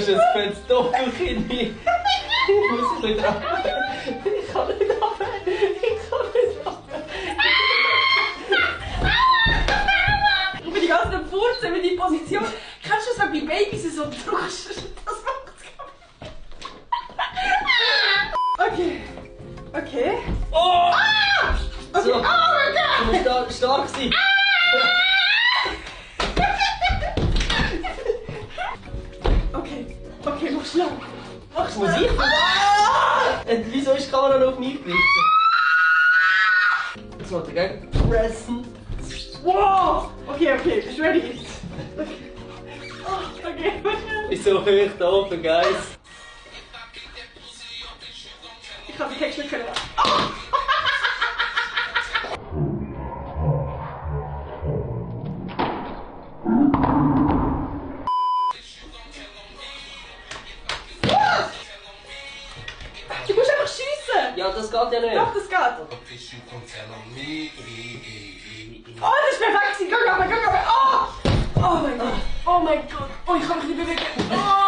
ist ein fettes Doppelkinn. Ich muss nicht dran. Ich kann nicht ab. Ich kann nicht ab. Ich bin die ganze Zeit am Furzen mit die Position. Kennst du das, wenn bei Babys so drückst? Das macht's gar nicht. Okay. Oh! Okay. So. Oh mein Gott! Du musst stark sein. Okay, mach schnell. Mach schnell. Muss ich? Wieso ist die Kamera noch auf mich gerichtet? So, dagegen pressen. Wow! Okay, bist du ready? Okay, mach schnell. Ist so hoch da oben, Guys. Ich kann den Text nicht können. Du musst einfach schiessen! Ja, das geht ja nicht. Doch, das geht! Oh, das ist perfekt! Guck mal! Oh! Oh mein Gott! Oh mein Gott! Oh, ich kann mich nicht bewegen! Oh!